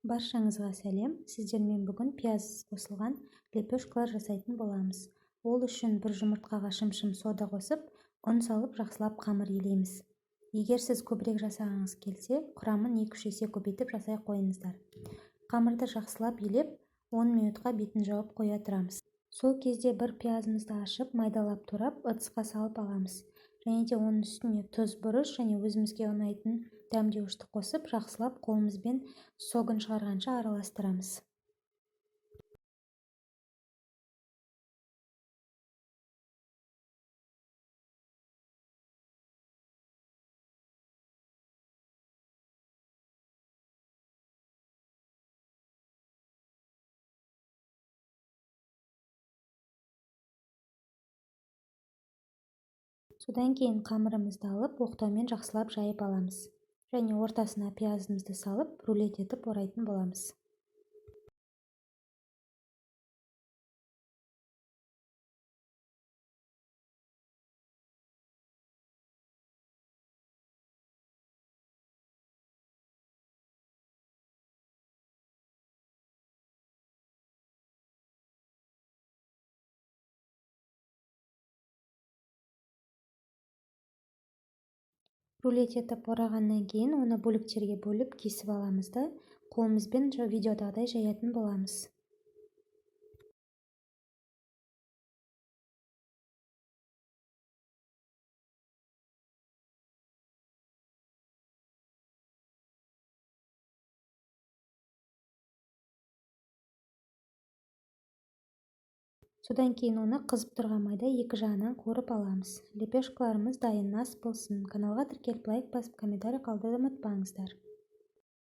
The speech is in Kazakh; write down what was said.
Баршаңызға сәлем! Сіздермен бүгін пияз қосылған лепешкалар жасайтын боламыз. Ол үшін бір жұмыртқаға шымшым сода қосып, ұн салып, жақсылап қамыр илейміз. Егер сіз көбірек жасағыңыз келсе, құрамын 2-3 есе көбейтіп жасай қойыңыздар. Қамырды жақсылап илеп, 10 минутқа бетін жауып қоя тұрамыз. Сол кезде бір пиязымызды ашып, майдалап турап, ыдысқа салып аламыз. Және де оның үстіне тұз, бұрыш және өзімізге ұнайтын дәмдеуішті қосып, жақсылап қолымызбен согын шығарғанша араластырамыз. Содан кейін қамырымызды алып, оқтаумен жақсылап жайып аламыз. Және ортасына пиязымызды салып, рулет етіп орайтын боламыз. Рулет етіп орағаннан кейін оны бөліктерге бөліп кесіп аламыз да, қолымызбен видеодағыдай жаятын боламыз. Содан кейін оны қызып тұрған майда екі жағынан қуырып аламыз. Лепешкаларымыз дайын, ас болсын. Каналға тіркеліп, лайк басып, комментарий қалдыруды ұмытпаңыздар.